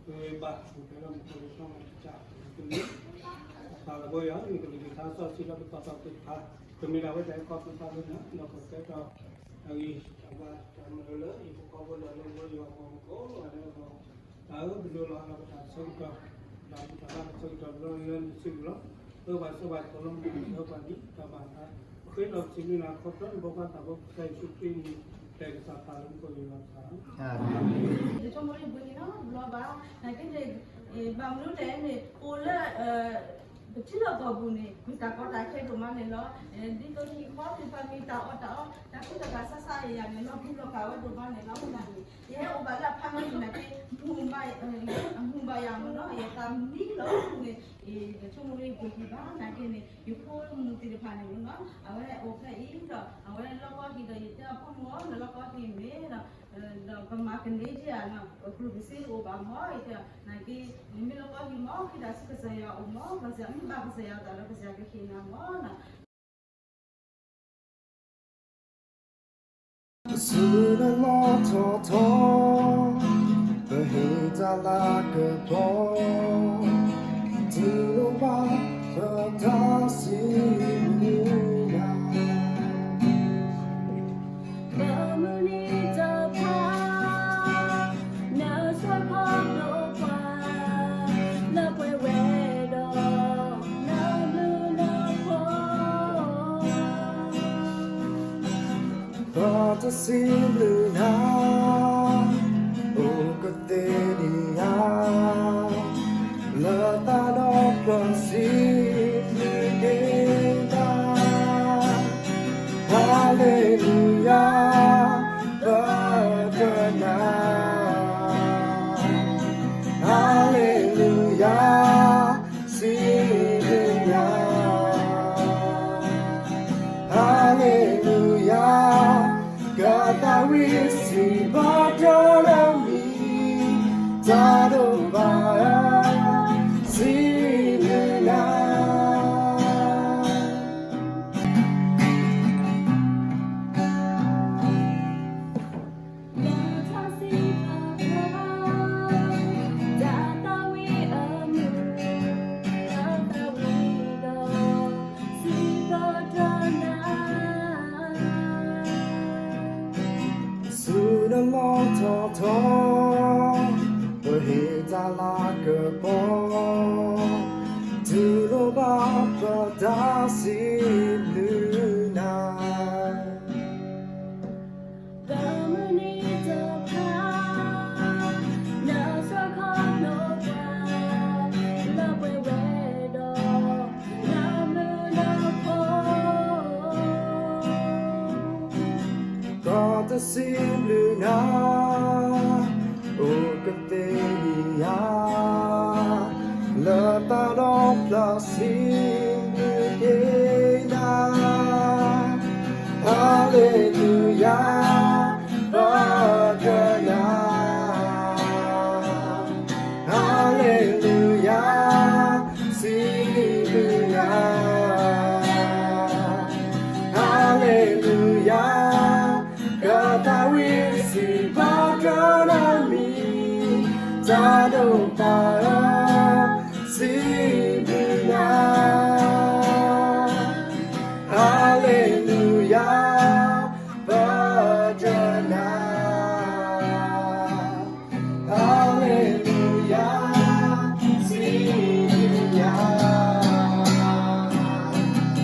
ဝဲဘၣ် ပတဲလၢမူခိၣ်လၢထီၣ်မၤတကး ကမ့ၢ် အသးလၢပှဲၤယွၤ နကလုၢ်ကထါစီဆှံလၢပတီၢ်ထီၣ်သ့ၣ်တဖၣ် ကမ့ၢ်ဒၣ်ဝဲတၢ်အဲၣ်ကီၢ်ပသးလၢနၤ ဒီးကကဲထီၣ်အဂံၢ်အဘါတၢ်မၤလၢ ယဖိကီၢ်ဖိဒီးလၢပဝဲယွၤအပှၤမုၣ်ကိးဂၤဒဲးအဂီၢ် တၢ်အၢပဒိၣ်လီၤ အလီၤပတၢ်ဆၢကတီၢ် ဒီးပတၢ်ဘၣ်ကဆၢကတီၢ်ဘျီလၢနစုပူၤလီၤ အၢပှၤစၢပှၤကီလီၤ မ့ၢ်အၢပှၤဒ်တၢ်ဘၣ်သး ပဃ့ဒီးစံးဘျုးနၤခီဖျိနဖိခွါသးဘိကစၢ်ယ့ၣ်ၡူးခရံာ်အမံၤ တဲကစၢ်သးလၢမူခိၣ်ယွၤသး ယဆိကမိၣ်လၢဘှံးန့ၣ်လီၤ ဘျီဘၣ် နာ်က့န့ၣ် ဘၣ်မနုၤလဲၣ်န့ၣ် အိၣ်လၢ ပထံလီၢ်ကီၢ်ပူၤန့ၣ် မ့ၢ်တၢ်ကီတၢ်ခဲဒိၣ်မးန့ၣ်လီၤ. ဒ်သိးဟံၣ်ဃီသ့ၣ်တဖၣ်မ့ၢ်တၢ်အီၣ်တၢ်အီ တၢ်ကူတၢ်ကၤစါစါယၤယၤန့ၣ် လီၤပျံၤလီၤဖုးဝဲဒိၣ်မးန့ၣ်လီၤ. အဃိသတးန့ၣ် ယဟဲအိၣ်ဘၣ်လၢအဖါမံၤနာ်က့ မုာ်ဘၣ်ယၤမ့ၢ်နီၤ ယသးမံလီၤန့ၣ် ယဆိကမိၣ်လၢယဘှံးကံဘၣ် နာ်က့န့ၣ် ယဖိမုၣ်သ့ၣ်တဖၣ်န့ၣ်မ့ၢ်နီၤ အဝဲအိၣ်ဖဲအံၤဒီး အဝဲလီၢ်ကီၢ်ဟံၣ်ဒီး ယတဲအီၤဖိမုၣ်ဧၢ နလီၢ်ကီၢ်ဟံၣ်မ့ၢ်ဒီး ဒီးကမၤကန့ၢ်က့ၤဧါနီၤ ပကျိၣ်ပစ့အိၣ်ဘၣ်မ့ၢ် ယတဲ နာ်က့ နမ့ၢ်လီၢ်ကီၢ်ဟံၣ်မ့ၢ် ဃ့တၢ်ဆူကစၢ်ယွၤအအိၣ်မ့ၢ် ကစၢ်မ့ၢ်ဘၣ်ကစၢ်ယွၤအသးဒီးကစၢ်ယွၤကဟ့ၣ်နၤမ့ၢ်နီၤ ပဆူနလီၢ်ထီၣ်ထီ ပဟ့ၣ်တၢ်လၤကပီၤ တုၤဒိၣ်ဘၣ်ပတၢ်စံးဘျုးနၤ ဘၣ်မနုၤတဖၣ် နဆှၢခီဖျိပှၤ လၢပှဲၤဝဲဒီး နဘျုးနဖှိၣ် ပတၢ်စံးဘျုးနၤ အိၣ်ကသ့ဒံးဧါ လၢသးဒီဖျၢၣ်စံးဘျုးက့ၤနၤ ဟါလ့လူယၤ ပတြၢၤနၤ ဟါလ့လူယၤ စံးဘျုးနၤ ဟါလ့လူယၤ ကသးဝံၣ်စံးဘၣ်တြၢၤလၢမံၤ တၢ်ဒိၣ်ဘၣ်ဧၢ စံးဘျုးနၤ လၢတၢ်စံးဘၣ်တြၢၤ တၢ်သးဝံၣ်အမုာ် ကသးဝံၣ်ဒီး စံးဘၣ်တြၢၤနၤ ဆူနလီၢ်ထီၣ်ထီ ပဟ့ၣ်တၢ်လၤကပီၤ တုၤဒိၣ်ဘၣ်ပတၢ်စံးဘျုးနၤ ဘၣ်မနုၤတဖၣ် နဆှၢခီဖျိပှၤ လၢပှဲၤဝဲဒီး နဘျုးနဖှိၣ် ကတၢ်စံးဘျုးနၤ အိၣ်ကသ့ဒံးဧါ လၢသးဒီဖျၢၣ်စံးဘျုးက့ၤနၤ ဟါလ့လူယၤ ပတြၢၤနၤ ဟါလ့လူယၤ စံးဘျုးနၤ ဟါလ့လူယၤ ကသးဝံၣ်စံးဘၣ်တြၢၤလၢမံၤ တၢ်ဒိၣ်ဘၣ်ဧၢ စံးဘျုးနၤ ဟါလ့လူယၤ ပတြၢၤနၤ ဟါလ့လူယၤ စံးဘျုးနၤ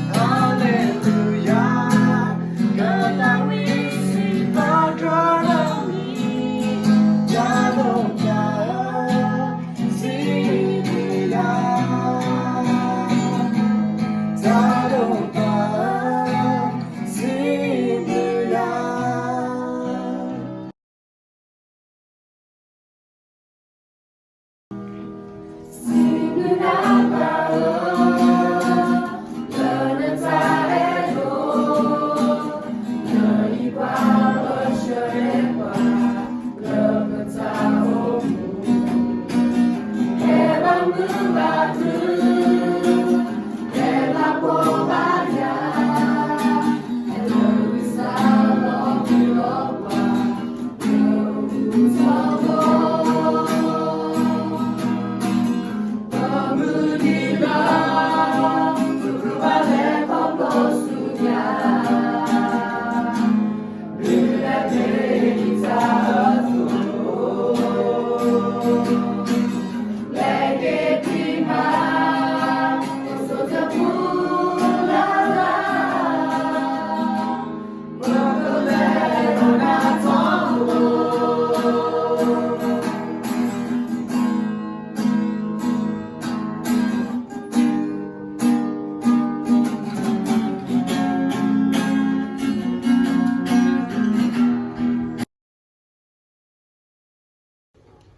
ဟါလ့လူယၤ ကသးဝံၣ်စံးဘၣ်တြၢၤလၢမံၤ တၢ်ဒိၣ်ဘၣ်ဧၢ စံးဘျုးနၤ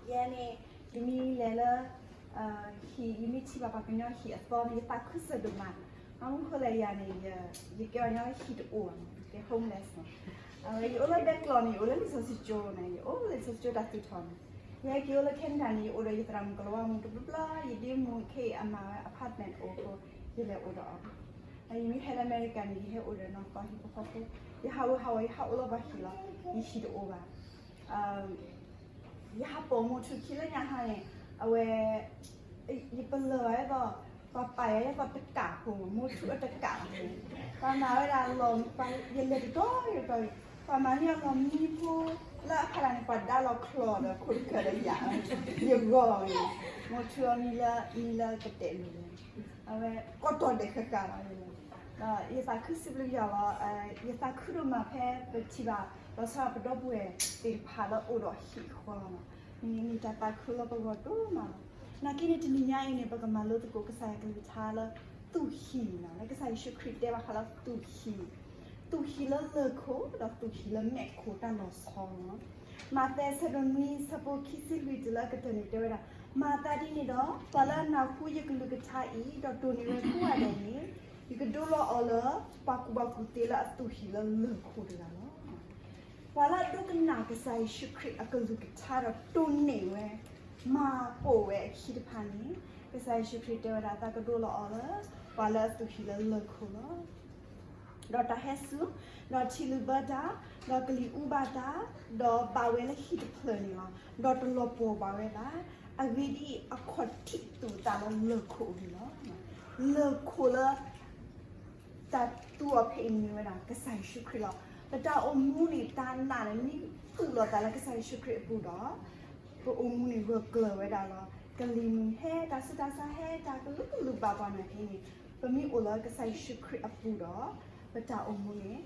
ယဲန့ၣ် ယမ့ၢ်လဲၤလၢ ဟံၣ် ယမ့ၢ်ထံၣ်ဘၣ်ပှၤကညီဟံၣ်အသီန့ၣ် ယသးခုစၢၤဒိၣ်မး, မ့ၢ်မနုၤဃိလဲၣ်ယၤန့ၣ် ယကဲပှၤကညီလၢဟံၣ်တအိၣ်ဘၣ်, ကဲ homeless မး, အဝဲယအိၣ်လၢဘဲကျိးန့ၣ် ယအိၣ်လၢလံာ်စီဆှံကၠိန့ၣ် ယအိၣ်လၢလံာ်စီဆှံကၠိတၢ်သူၣ်ထီၣ်န့ၣ်, ယဟဲက့ၤအိၣ်လၢ Canada န့ၣ် ယအိၣ်ဒီးယသရၣ်မုၣ်ကလီၤဝါမုၣ်တဘျီဘျီ, ယဒ့မုၣ်ခဲအံၤအမၤဝဲ apartment အိၣ်အဃိ ယလဲၤအိၣ်ဒီးအီၤ, ဒီးယမ့ၢ်ဟဲလၢအမဲရကၤန့ၣ် ယဟဲအိၣ်ဒီးနီၢ်သီဟံၣ်ဖိဃီဖိ, ယဟးဝဲဟးဝဲ ယဟးအိၣ်လၢပှၤဟံၣ်လီၤ, ယဟံၣ်တအိၣ်ဘၣ် ယဟးပိာ်မိၢ်ထူခံလၢညါဟါန့ၣ် အဝဲ ယပလၢၢ်ဘၣ်ယဲသိး ပှၤပာ်ယဲသိးတကးဖိ မိၢ်ထူအတကးန့ၣ် ပှၤမၤဝဲဒၣ်လီၢ် ယလဲၤတတီၤတတီၤ ပှၤမၤန့ၢ်အလီၢ်မံဖိ လၢအဖီလာ်န့ၣ် ပှၤဒါလီၤချီၣ်ဒီးခိၣ်တခၢၣ်ဒီးယၤ ယဂီၢ်န့ၣ် မိၢ်ထူအမံၤလၢ မံၤလၢကတဲာ်လိၤန့ၣ် အဝဲကီၢ်တီၢ်ဒဲးဃၣ်ဃၣ်လီၤ ဒီးယသးခုစံးဘျုးယွၤလီၤ. ယသးခုဒိၣ်မးဖဲပထံၣ်ဘၣ် လီၤဆီဒၣ်ပဒီပုၢ်ဝဲၢ်သ့ၣ်တဖၣ်လၢအိၣ်ဒီးဟံၣ်အဃိလီၤ. မ့ၢ်တၢ်သးခုလၢပဂီၢ်ဒိၣ်မးလီၤ. နာ်က့န့ၣ် တနံၤညါအံၤန့ၣ် ပကမၤလိသကိးကစၢ်ယွၤကလုၢ်ကထါလၢ သူၣ်ဟံၣ်န့ၣ်လီၤ. လၢကစၢ်ယ့ၣ်ၡူးခရံာ်တဲဘၣ်ဃးလၢသူၣ်ဟံၣ်, သူၣ်ဟံၣ်လၢလၢၢ်ခိၣ် ဒီးသူၣ်ဟံၣ်လၢမဲးခိၣ်တၢ်လီၤဆီလီၤ. မးသဲဆၢဒိၣ်နွံ ဆၢဖိခံဆံလွံၢ်တုၤလၢအကတၢၢ်န့ၣ် တဲဝဲဒၣ်, မၤသးဒ်န့ၣ်ဒီး ပှၤလၢအနၢ်ဟူယကလုၢ်ကထါအံၤ ဒီးတိၢ်န့ၢ်ဝဲကိးဂၤဒဲးန့ၣ် ယကဒိလီၤအီၤလၢ ပှၤကူၣ်ဘၣ်ကူၣ်သ့လၢအသူၣ်ဟံၣ်လၢလၢၢ်ခိၣ်တဂၤလီၤ. ပှၤလၢအဒိကနၣ်ကစၢ်ယ့ၣ်ၡူးခရံာ်အကလုၢ်ကထါဒီးတိၢ်န့ၢ်ဝဲ မၤပိာ်ဝဲအခံတဖၣ်န့ၣ် ကစၢ်ယ့ၣ်ၡူးခရံာ်တဲဝဲဒၣ် သးကဒိလီၤအီၤလၢ ပှၤလၢအသူၣ်ဟံၣ်လၢလၢၢ်ခိၣ်လီၤ. ဒီးတၢ်ဟဲစူၤ, ဒီးထံလုၢ်ဘၢတၢ်, ဒီးကလံၤအူဘၣ်တၢ်, ဒီးဘၣ်ဝဲလၢဟံၣ်တဖျၢၣ်န့ၣ်လီၤ. ဒီးတလီၤပှီၢ်ဘၣ်ဝဲဘၣ်. အဂ့ၢ်ဒ်အံၤ, အခီၣ်ထံးသူၣ်အသးလၢလၢၢ်ခိၣ်အဂ့ၢ်လီၤ. လၢၢ်ခိၣ်လၢ တၢ်သူအီၤဖဲအံၤမ့ၢ်ဝဲဒၣ် ကစၢ်ယ့ၣ်ၡူးခရံာ်လီၤ. ပတၢ်အိၣ်မူန့ၣ် တၢ်နာ်န့ၣ် မ့ၢ်သူၣ်လီၤသးလၢကစၢ်ယ့ၣ်ၡူးခရံာ်အပူၤဒီး ပအိၣ်မူန့ၣ်ဂၢၢ်ကျၢၤဝဲဒၣ်လီၤ. ကလံၤမုၢ်ဟဲ တၢ်ဆူးတၢ်ဆါဟဲ တၢ်ကလုာ်ကလုာ်ဘၣ်ပှၤနာ်က့န့ၣ် ပမ့ၢ်အိၣ်လၢကစၢ်ယ့ၣ်ၡူးခရံာ်အပူၤဒီး ပတၢ်အိၣ်မူန့ၣ်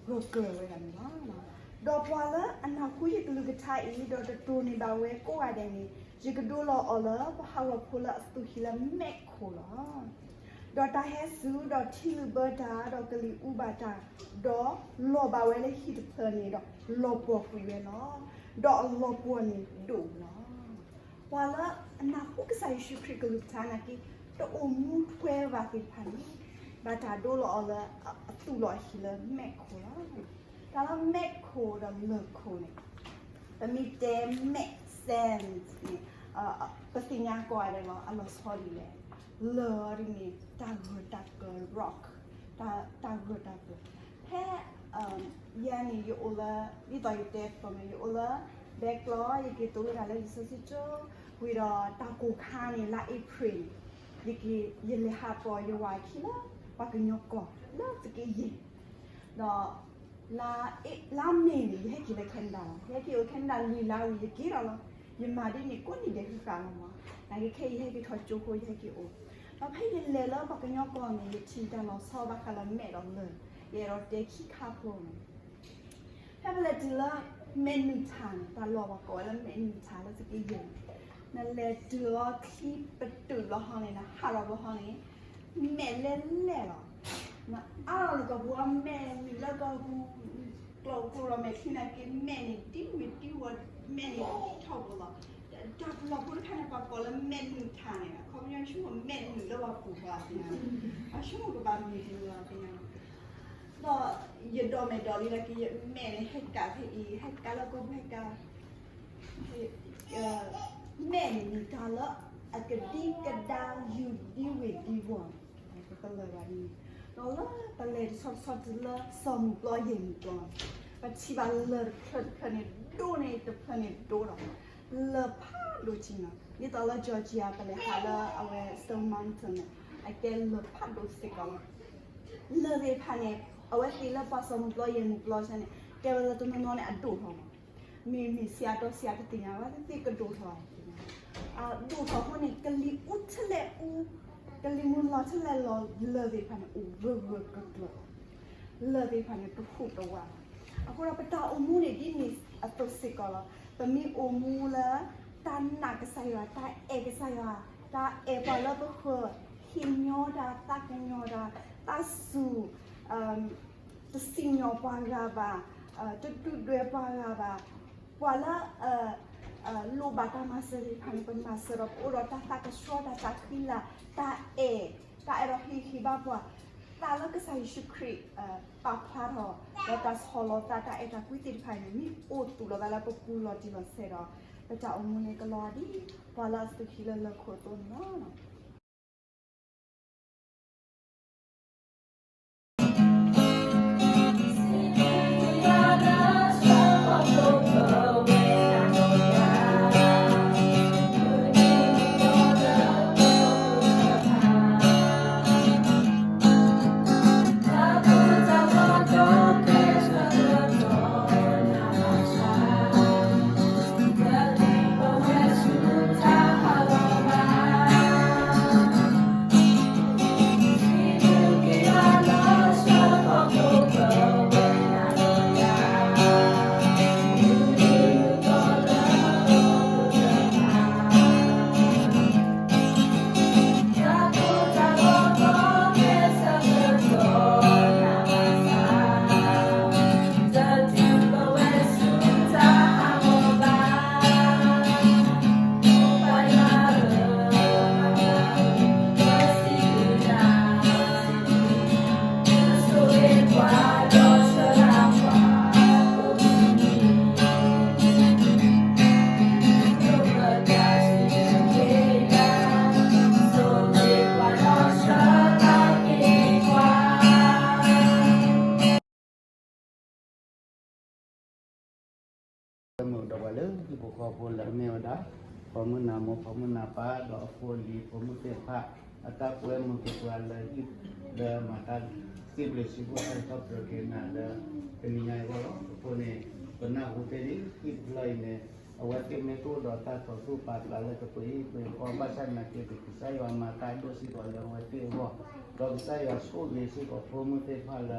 ဂၢၢ်ကျၢၤဝဲဒၣ်န့ၣ်လီၤ. ဒီးပှၤလၢအနၢ်ဟူယကလုၢ်ကထါအံၤ ဒီးတတိၢ်န့ၢ်ဘၣ်ဝဲကိးဂၤဒဲးန့ၣ် ယကဒိလီၤအီၤလၢပှၤဟးဂီၤဖိလၢအသူၣ်ဟံၣ်လၢမဲးခိၣ်လီၤ. ဒီးတၢ်ဟဲစူၤ, ဒီးထံလုၢ်ဘၢတၢ်, ဒီးကလံၤအူဘၣ်တၢ်, ဒီးလီၤဘၣ်ဝဲလၢဟံၣ်တဖျၢၣ်န့ၣ်ဒီး လီၤပှီၢ်ကွံာ်ဝဲလီၤ. ဒီးအလီၤပှီၢ်န့ၣ်ဒိၣ်လီၤ. ပှၤလၢအနၢ်ဟူကစၢ်ယ့ၣ်ၡူးခရံာ်ကလုၢ်ကထါနာ်က့ တအိၣ်မူထွဲဘၣ်သ့ၣ်တဖၣ်န့ၣ် ဘၣ်တၢ်ဒိလီၤအီၤလၢအသူၣ်လီၤဟံၣ်လၢမဲးခိၣ်လီၤ. တၢ်လၢမဲးခိၣ်ဒီးလၢၢ်ခိၣ်န့ၣ် ပမ့ၢ်တဲမဲး sand န့ၣ် ပသ့ၣ်ညါကိးဂၤဒဲးလီၤ အလီၤဆီဒ်လဲၣ်. လၢၢ်ဒ်န့ၣ် တၢ်ဂၢၢ်တၢ်ကျၢၤ rock တၢ်ဂၢၢ်တၢ်ကျၢၤ ဖဲ ယၤန့ၣ် ယအိၣ်လၢ ဒ်သိးယတဲအသိးန့ၣ် ယအိၣ်လၢ ဘဲကျီ ယက့ၤသိၣ်လိတၢ်လၢလံာ်စီဆှံကၠိ ဝံၤဒီးတၢ်ကိၢ်ခါန့ၣ် လါအ့ဖြ့ၣ်န့ၣ် ယက့ၤ ယလဲၤဟးပိာ်ယဝၤခံလၢ ပှၤကညီကီၢ် လၢသုးက့ယဲၢ် ဒီး လါမ့ၤန့ၣ် ယဟဲက့ၤလၢ Canada လီၤ. ယဟဲက့ၤအိၣ် Canada လွံၢ်လါဝံၤ ယက့ၤဒီးလီၤ. ယမၤဒ်န့ၣ်ကိးနံၤဒဲးဃၣ်ဃၣ်လီၤမး. နာ်က့ခဲအံၤယဟဲက့ၤထီၣ်ကၠိဖိ ယဟဲက့ၤအိၣ်. ဒီးဖဲယလဲၤလၢပှၤကညီကီၢ်န့ၣ် ယထံၣ်တၢ်လီၤဆီဘၣ်ဃးလၢမဲးဒီးလၢၢ်, ယအဲၣ်ဒိးတဲခံခါဖိန့ၣ် ဖဲပလဲၤတုၤလၢမဲးနုာ်ထၣ်န့ၣ် တၢ်လီၢ်ပှၤကိးဝဲလၢမဲးနုာ်ထၣ်လၢသုးက့ယဲၢ်န့ၣ် နလဲၤတုၤလီၤချံပတုာ်လီၤဟီန့ၣ် နဟးထီၣ်ဘၣ်ဟီန့ၣ် မဲးလဲၤလဲၤလီၤ. နအါထီၣ်လၢကီၢ်ပူၤ မဲးနုာ်လၢကီၢ်ပူၤ ကျိာ်ကျိာ်ဒီးမဲးချံနာ်က့ မဲးန့ၣ်ဒ်ဝ့ၢ်ဒ်ဝီၤ မဲးန့ၣ်ဒ်ထီဘိလီၤ. တၢ်လီၢ်ဖိတခါန့ၣ် ပှၤကိးလၢမဲးနုာ်ထၣ်န့ၣ် အခီပညီဆိကမိၣ်မဲးနုာ်လၢပှၤပူၤဘၣ်သ့ၣ်ညါ, အဆိကမိၣ်ကဘၣ်မ့ၢ်တလီၤသ့ၣ်ညါ ဒီးယဒိးမဲာ်ဒိးလံနာ်က့ ယမဲးန့ၣ် ဟဲကးဖဲအံၤ ဟဲကးလၢကီၢ်ပူၤ ဟဲကး မဲးန့ၣ်မ့ၢ်တၢ်လၢအကဒံကဒါ ယူၤဒ်ဝ့ၢ်ဒ်ဝီၤ ပကလၢာ်ဘၣ်ဒ်န့ၣ်, ဒီးလၢပလဲၤတဆီတဆီတုၤလၢ စီၤမုၢ်ပျီယဲၢ်မုၢ်ပျီန့ၣ် ပထံၣ်ဘၣ်လၢၢ်တဖျၢၣ်တဖျၢၣ်န့ၣ် ဒိၣ်န့ၣ်တဖျၢၣ်န့ၣ်ဒိၣ်ဒီး လၢၢ်ဖးဒိၣ်ဆံးနီၤ ဒ်သိးလၢ Georgia ပလဲၤဟးလၢအဝဲ Stone Mountain န့ၣ် အကဲလၢၢ်ဖးဒိၣ်စ့ၢ်ကီးလီၤ. လၢၢ်သ့ၣ်တဖၣ်န့ၣ် အဝဲသ့ၣ်လၢပှၤစီၤမုၢ်ပျီယဲၢ်မုၢ်ပျီဆၢန့ၣ် ကဲဝဲလၢတနီၤနီၤန့ၣ် အဒိၣ်ထီၣ်မး, မ့မ့ၢ်ဆံးအတီဆံးအတသ့ၣ်ညါဘၣ်သ့ၣ်သ့ၣ် ကဒိၣ်ထီၣ်, အဒိၣ်ထီၣ်အဃိန့ၣ် ကလံၤအူထီၣ်လဲၣ်အူ, ကလံၤမုၢ်လီၤထီၣ်လဲၣ်လီၤ လၢၢ်သ့ၣ်တဖၣ်န့ၣ် အိၣ်ဂၢၢ်ဂၢၢ်ကျၢၤကျၢၤ, လၢၢ်သ့ၣ်တဖၣ်န့ၣ် တဟူးတဝးဘၣ်. အဃိဒီးပတၢ်အိၣ်မူန့ၣ် ဒ်န့ၣ်အသိးစ့ၢ်ကီးလီၤ. ပမ့ၢ်အိၣ်မူလၢ တၢ်နာ်ကစၢ်ယွၤ, တၢ်အဲၣ်ကစၢ်ယွၤ, တၢ်အဲၣ်ပှၤလၢပဃၢၤ, ဟ့ၣ်ညီတၢ်, သးကညီၤတၢ်, သးစူၤ, တစံၣ်ညီၣ်ပှၤဂၤဘၣ်, တဒုၣ်ဒွဲၣ်ပှၤဂၤဘၣ်, ပှၤလၢ လိၣ်ဘၣ်တၢ်မၤစၢၤသ့ၣ်တဖၣ်န့ၣ် ပမၤစၢၤဒီး ပအိၣ်ဒီးတၢ်သးကဆှီ, တၢ်သးဃံလၤ, တၢ်အဲၣ်, တၢ်အဲၣ်ဒိးဟ့ၣ်ဂံၢ်ဟ့ၣ်ဘါပှၤ, သးလၢကစၢ်ယ့ၣ်ၡူးခရံာ် ပာ်ဖျါထီၣ်, ဒီးတၢ်ဆီၣ်လီၤသး, တၢ်အဲၣ်တၢ်ကွံသ့ၣ်တဖၣ်အံၤန့ၣ် မ့ၢ်အိၣ်သူၣ်လီၤသးလၢပပူၤလီၤတံၢ်လီၤဆဲးဒီး ပတၢ်အိၣ်မူန့ၣ်ကလီၤဒ် ပှၤလၢအသူၣ်ဟံးလၢလၢၢ်ခိၣ်အသိးန့ၣ်လီၤ. မ့ၢ်ဒီးပှၤလၢဟံၣ်ဖိဃီဖိလၢအမ့ၢ်ဝဲဒၣ် ပိာ်မုၣ်နၢ်မိၢ် ပိာ်မုၣ်နၢ်ပၢ် ဒီးအဖိအလံၤ ပိာ်မုၣ်သ့ၣ်တဖၣ် အတၢ်ကွဲမုာ်က့ၤပှၤလၢဟံၣ် လၢမၤတၢ်စံးဘျုးစံးဖှိၣ်တၢ်ဆီၣ်တြၢၤက့ၤနၤလၢ တနံၤညါအံၤအဂီၢ်လီၤ. အဃိန့ၣ် ပနၢ်ဟူသ့လံ ဟံၣ်တဖျၢၣ်အံၤန့ၣ် အဝဲသ့ၣ်မ့ၢ်တအိၣ်ဒီးတၢ်တိာ်သူၣ်ပာ်သးလၢကပှ့ၤဟံၣ်ပှ့ၤဃီ ဘၣ်ဆၣ်သနာ်က့ ကစၢ်ယွၤမၤတၢ်ဒိၣ်စ့ၢ်ကီးလၢအဝဲသ့ၣ်အဂီၢ်, ဒီးကစၢ်ယွၤဆိၣ်ဂ့ၤစ့ၢ်ကီးဖိမုၣ်သ့ၣ်တဖၣ်လၢ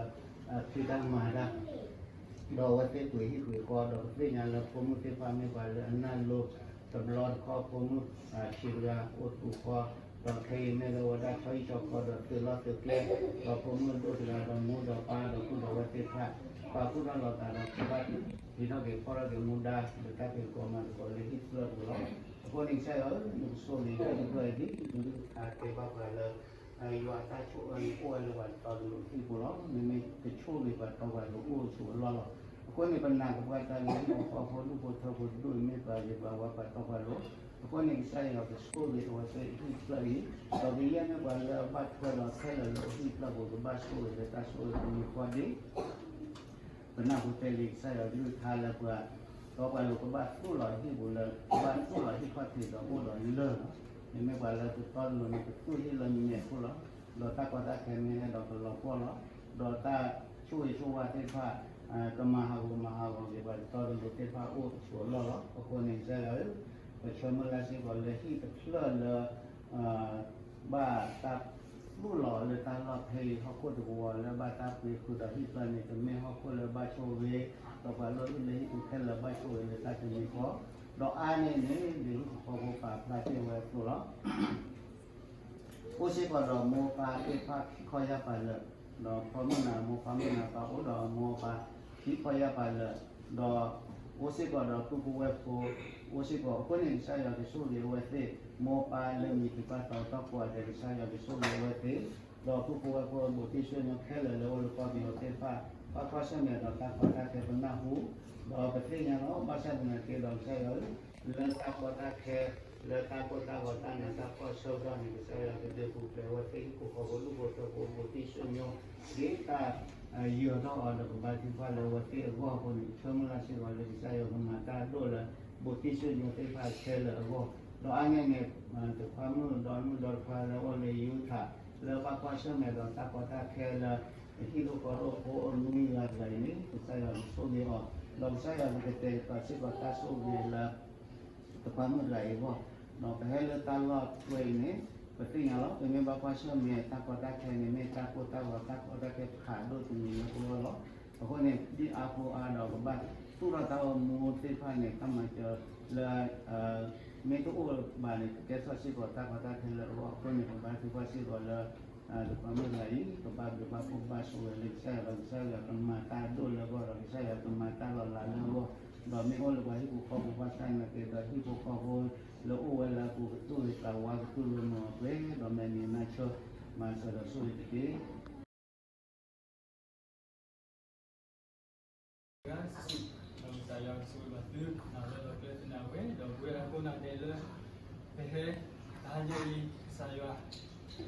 ဖံးတၢ်မၤတၢ် ဒီးအဝဲသ့ၣ်ပှ့ၤဟံၣ်ပှ့ၤဃီ ဒီးပသ့ၣ်ညါလၢဖိမုၣ်သ့ၣ်တဖၣ်မ့ၢ်ပှၤလၢအနၢ်လိၤ, တဘျီတခီၣ်ဖိမုၣ်ဆံးတဂၤအိၣ်သူၣ်ဃီ, ဒီးခဲအံၤမ့ၢ်လၢဝဲဒၣ်ဆီဟံၣ်ဆီဃီဒီးသုးလီၢ်သုးကျဲ, ဒီးဖိမုၣ်ဒိၣ်တဂၤဒီးမိၢ်ဒီးပၢ်ဒီးပုၢ်ဒီးဝဲၢ်သ့ၣ်တဖၣ်, ပာ်ဖှိၣ်ထီၣ်လိာ်သးဒီးကဘၣ်ဟံးထီၣ်က့ၤဖီၣ်ထီၣ်က့ၤမူဒါ လၢတၢ်ဖံးကိာ်မၤသကိးလၢဟံၣ်တဖျၢၣ်အပူၤလီၤ. အဃိန့ၣ်ကစၢ်ယွၤဧၢ, နကဆိၣ်ဂ့ၤဟံၣ်တဖျၢၣ်အံၤဒ် နကဟးက့ၤဘၣ်ပှၤလၢ ယွၤအတၢ်ဆိၣ်အၢန့ၣ် အိၣ်ဝဲလၢပှၤတီတလိၤဟံၣ်ပူၤလီၤ. မ့မ့ၢ်ကဆိၣ်ဂ့ၤပှၤတီပှၤလိၤအိၣ်ဆိးအလီၢ်လီၤ. အဃိန့ၣ် ပနာ်ကပှၢ်တၢ်လၢဟံၣ်ဖိဃီဖိဒူၣ်ဖိထၢဖိတဒူၣ်အံၤမ့ၢ်ပှၤဂ့ၤပှၤဝါပှၤတီပှၤလိၤ, အဃိန့ၣ် ကစၢ်ယွၤကဆိၣ်ဂ့ၤအဝဲသ့ၣ်ဟံၣ်တဖျၢၣ်အံၤ, ဒီးကယဲၢ်မ့ၢ်ပှၤလၢအဘၣ်ထွဲဒီးခဲလၢာ်လၢဟံၣ်တဖျၢၣ်ပူၤ ကဘၣ်ဆိၣ်ဂ့ၤလၢတၢ်ဆိၣ်ဂ့ၤတမံၤဃီဒ် ပနၢ်ဟူသ့လံ ကစၢ်ယွၤကလုၢ်ကထါလၢပှၤ ဒီးပှၤလိၤကဘၣ်သူၣ်လီၤဟံၣ်ပူၤလၢ ကဘၣ်သူၣ်လီၤဟံၣ်ခီၣ်ထံးဒီးအိၣ်ဒီးလၢၢ်လီၤ. မ့မ့ၢ်ပှၤလၢတတီတလိၤန့ၣ် ကသူၣ်ဟံၣ်လၢမဲာ်ခိၣ်လီၤ. ဒီးတၢ်ကီတၢ်ခဲမ့ၢ်အဲၣ်ဒိးကလီၤပှီၢ်လီၤ. ဒီးတၢ်ဆိၣ်ဂ့ၤဆိၣ်ဝါသ့ၣ်တဖၣ် ကမၤဟးဂီၤမၤဟးဂီၤက့ၤပှၤတတီတလိၤသ့ၣ်တဖၣ်အိၣ်ဆိးအလီၢ်လီၤ. အဃိန့ၣ် ကစၢ်ယွၤဧၢ, ပဆၢမုၢ်လၢ်စ့ၢ်ကီးလၢဟံၣ်တဖျၢၣ်လၢ ဘၣ်တၢ်သူၣ်လီၤလၢတၢ်လီၢ်ဖဲအံၤ ဟီၣ်ခိၣ်တကဝီၤလၢဘၣ်တၢ်ပှ့ၤဃုာ်ဒီးဟံၣ်တဖျၢၣ်န့ၣ် ကမ့ၢ်ဟီၣ်ခိၣ်လၢဘၣ်ဆိၣ်ဂ့ၤ, ဒီးပှၤလၢအအိၣ်လၢဟံၣ်ပူၤခဲလၢာ်ဘၣ်ဆိၣ်ဂ့ၤလၢတၢ်တမံၤဃီ, ဒီးအါန့ၢ်န့ၣ် ဒ်ဟံၣ်ဖိဃီဖိပာ်ဖျါတ့ၢ်ဝဲအသိးလီၤ. အိၣ်စ့ၢ်ကီးဒီးမိၢ်ပၢ်သ့ၣ်တဖၣ်ခံခီယၢ်ပၤလၢာ်, ဒီးဖီမုၢ်နၤမိၢ်ဖီမုၢ်နၤပၢ်အိၣ်ဒီးမိၢ်ပၢ်ခံခီယၢ်ပၤလၢာ်, ဒီးအိၣ်စ့ၢ်ကီးဒီးပုၢ်ဖိဝဲၢ်ဖိ, အိၣ်စ့ၢ်ကီး အဃိန့ၣ် ကစၢ်ယွၤကဆိၣ်ဂ့ၤအဝဲသ့ၣ်, မိၢ်ပၢ်လၢမံၤတံၤပၢ်တီတီကိးဂၤဒဲး ကစၢ်ယွၤကဆိၣ်ဂ့ၤအဝဲသ့ၣ်, ဒီးပုၢ်ဖိဝဲၢ်ဖိဘူးတံၢ်ဆူညါခဲလၢာ်လၢအိၣ်လၢကီၢ်ပယီၤသ့ၣ်တဖၣ်, ဘၣ်ကွၢ်ဆၢၣ်မဲာ်ဒီးတၢ်ကီတၢ်ခဲပနၢ်ဟူ, ဒီးပသ့ၣ်ညါလီၤ ဘၣ်ဆၣ်သနာ်က့ဒီးကစၢ်ယွၤဧၢ, လၢတၢ်ကီတၢ်ခဲ လၢတၢ်ကိၢ်တၢ်ဂီၤတၢ်နးတၢ်ဖှီၣ်ဆၢကတီၢ်န့ၣ် ကစၢ်ယွၤကဒုးပူၤဖျဲးအဝဲသ့ၣ်ဟံၣ်ဖိဃီဖိဒူၣ်ဖိထၢဖိဘူးတံၢ်ဆူညါ, ဒ်တၢ် ယၢၤထီၣ်အီၤဒီးကဘါထုကဖၣ်လၢအဝဲသ့ၣ်အဂီၢ်အဃိန့ၣ် ဆၢမုၢ်လၢ်စ့ၢ်ကီးလၢကစၢ်ယွၤကမၤတၢ်ဒိၣ်လၢ ဘူးတံၢ်ဆူညါသ့ၣ်တဖၣ်ခဲလၢာ်အဂီၢ်, ဒီးအါန့ၢ်န့ၣ် တခွါမုၣ်ဒီမုၣ်ဒီတခွါလၢအိၣ်လၢ Utah လၢဘၣ်ကွၢ်ဆၢၣ်မဲာ်ဒီးတၢ်ကီတၢ်ခဲလၢ ဟံၣ်ဒိၣ်ဃီဒိၣ်ဖိအိၣ်နွံဂၤတဂၤအံၤန့ၣ် ကစၢ်ယွၤကဆိၣ်ဂ့ၤအီၤ, ဒီးကစၢ်ယွၤကကတဲာ်ကတီၤစ့ၢ်ကီးတၢ်ဆိၣ်ဂ့ၤလၢ သပှၢ်မုၢ်တဂၤအံၤအဂီၢ်, ဒီးပဟဲလၢတၢ်လီၢ်တဖၣ်အံၤန့ၣ် ပသ့ၣ်ညါလီၤ, ပမ့ၢ်ဘၣ်ကွၢ်ဆၢၣ်မဲာ်တၢ်ကီတၢ်ခဲန့ၣ် မ့ၢ်တၢ်ကိၢ်တၢ်ဂီၤတၢ်ကီတၢ်ခဲဖးဒိၣ်တမံၤလၢပဂီၢ်လီၤ. အဃိန့ၣ် ဒ်အါဖိအါဒီး ကဘၣ်သူၣ်ထီၣ်တၢ်အိၣ်မူသ့ၣ်တဖၣ်န့ၣ် တၢ်မၤစၢၤလၢ မ့ၢ်တအိၣ်ဘၣ်န့ၣ် ကကဲထီၣ်စ့ၢ်ကီးတၢ်ကီတၢ်ခဲလၢအဂီၢ်အဃိန့ၣ် ပဘါထုကဖၣ်စ့ၢ်ကီးလၢ သပှၢ်မုၢ်တဂၤအံၤ ကဘၣ်ဘျုးဘၣ်ဖှိၣ်ဘၣ်ဆိၣ်ဂ့ၤလၢကစၢ်ယွၤဒီး ကစၢ်ယွၤကမၤတၢ်ဒိၣ်လၢအဂီၢ်ဒီး ကစၢ်ယွၤကမၤတၢ်လီၤလးလၢအဂီၢ်, ဒီးမ့ၢ်အိၣ်လၢပှၤဟံၣ်ဖိဃီဖိဘၣ်ဆၣ်နာ်က့ဒီး ဟံၣ်ဖိဃီဖိလၢအိၣ်ဝဲလၢအပူၤကတူၢ်လိာ်သးဝါကတူၢ်လိာ်နီၢ်အပှဲၤ ဒီးမဲာ်နံၤနၢ်ဆၢ မၤစၢၤဒီးဆိၣ်ဂ့ၤတက့ၢ်. ကစၢ်ယွၤကဆိၣ်ဂ့ၤဘၣ်သု လၢလီၤကျဲသနာ်ဝဲ ဒီးပဝဲဒၣ်ကိးဂၤဒဲးလၢ ပဟဲ တဟါညါအံၤ ကစၢ်ယွၤ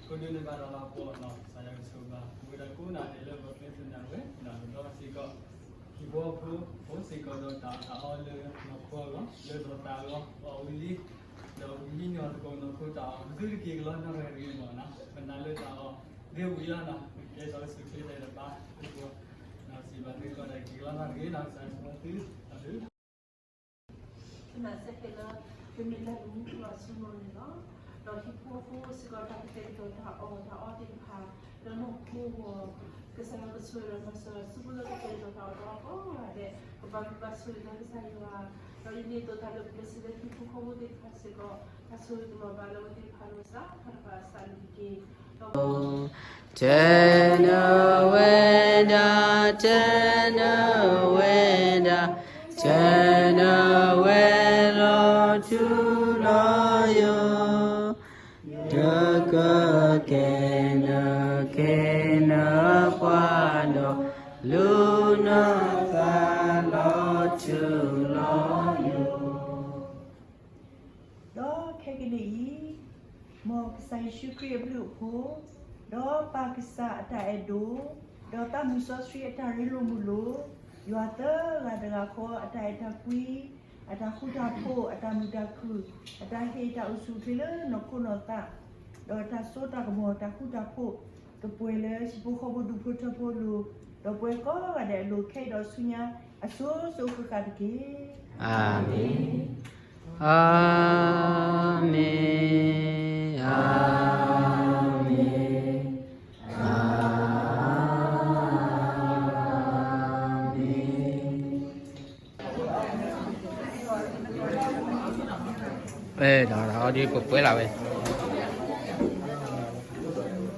ကိးဒုန့ၢ်ဘၣ်တၢ်လၤကပီၤနီၤ ကစၢ်ယွၤကဆိၣ်ဂ့ၤဘၣ် ပဝဲဒၣ်ကိးဂၤဒဲးလၢလီၤကျဲသနာ်ဝဲ ဒီးစ့ၢ်ကီး ဟံၣ်ဖိဃီဖိစ့ၢ်ကီးဒီးတၢ်အီၣ်တၢ်အီလၢနီၢ်ခိအဂီၢ် လၢဒီးတၢ်အီၣ်အီၤဝံၤလံ ဒီးပကဟံးန့ၢ်အီၤသကိးနီၢ်ခိတၢ်အီၣ် သုတက့ၤကလီနီၢ်ဂၤတဂ့ၤမ့ၢ်နီၤ ပနာ်လၢတၢ်အီၣ် ဒ်ဝံၤလီၤနီၤ ကဲထီၣ်လၢစုချ့တၢ်တပၤ ဒီးစံးဘၣ်သုကိးဂၤဒဲးက့ၤကလီနီၢ်တဂ့ၤနီၤ ကစၢ်ဆိၣ်ဂ့ၤသု ကနၣ်စ့ၢ်ကီးလၢ ပမ့ၢ်လၢပမူခိၣ်အစိကမီၤန့ၣ်လီၤ. ဒီးဟံၣ်ဖိဃီဖိစ့ၢ်ကီး တၢ်ကတဲာ်ကတီၤတၢ်အီၣ်တၢ်အီသ့ၣ်တဖၣ် လၢနီၢ်ခိအဂီၢ် ကစၢ်ယွၤကဆိၣ်ဂ့ၤဒီးမၤစၢၤ ဆူဖိလၢကတဲာ်ကတီၤတၢ်အီၣ်တၢ်အီကိးဂၤဒဲး ကဘၣ်ဘျုးဘၣ်ဆိၣ်ဂ့ၤလၢကစၢ်ယွၤ ဒီးအံၤန့ၣ်သိးတၢ်လၢပကစံးလၢဟံၣ်ဖိဃီဖိသ့ၣ်တဖၣ်စ့ၢ်ကီး တၢ်ဆိၣ်ဂ့ၤတမၤဘၣ်လၢအဝဲသ့ၣ်တဖၣ်ဒီးကစၢ် ခါတဖၣ်အစးန့ၣ်တက့ၢ်. တနဝဲဒၣ်, တနဝဲဒၣ်, တနဝဲလီၤထူလီၤယိာ်, ဒီးကကဲနၤကဲနပှၤဒီး လူၤနသးလီၤထူလီၤယိာ် ဒီးခဲကနံၣ်အံၤ, မ်ကစၢ်ယ့ၣ်ၡူးခရံာ်အဘျုးအဖှိၣ်, ဒီးပၢ်ကစၢ်အတၢ်အဲၣ်ဒိၣ်, ဒီးသးမုၢ်စီဆှံအတၢ်ရ့လိာ်မုာ်လိာ်, ယွၤသၢဂၤတဂၤဃီအတၢ်အဲၣ်တၢ်ကွံ, အတၢ်ဃူတၢ်ဖိး, အတၢ်မုာ်တၢ်ခုၣ်, အတၢ်ဟ့ၣ်တၢ်အိၣ်ဆူၣ်အိၣ်ချ့လၢနီၢ်ခိနီၢ်သး, ဒီးတၢ်စိတၢ်ကမီၤတၢ်ဃူတၢ်ဖိး, ကပှဲၤလၢဟံၣ်ဖိဃီဖိဒူၣ်ဖိထၢဖိအလိၤ, ဒီးပဝဲကိးဂၤဒဲးအလိၤ ခဲအံၤဒီးဆူညါ အစိၤစိၤဃၣ်ဃၣ်တက့ၢ်. အၤမ့ၣ်, အၤမ့ၣ်, အၤမ့ၣ်. အဲ, ဒီးဒ်ပှဲၤပှဲၤ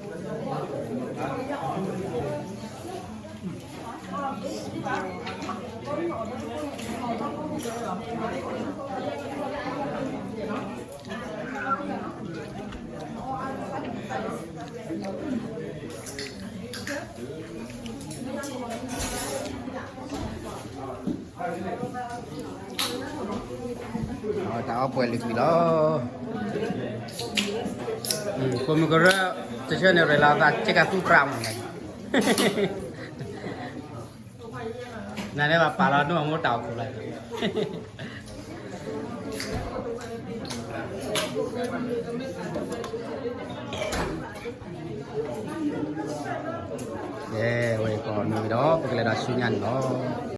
လီၤဝဲ တၢ်အီၣ်ပှဲၤလံကွံာ်လီၤ. ပိာ်မုၣ်ကရၢ, တဆၢန့ၣ် ရဲၣ်လီၤသး ကဲကသူပြးမးန့ၣ်, နန့ၣ်ဘၣ်ပာ်လီၤနီၢ်အမိၢ်တၢ်အိၣ်ဖှိၣ်လီၤ. ကဲ, ဝဲကိးနံၤဒီး ပကလဲၤဒီးဆူညါန့ၣ်လီၤ.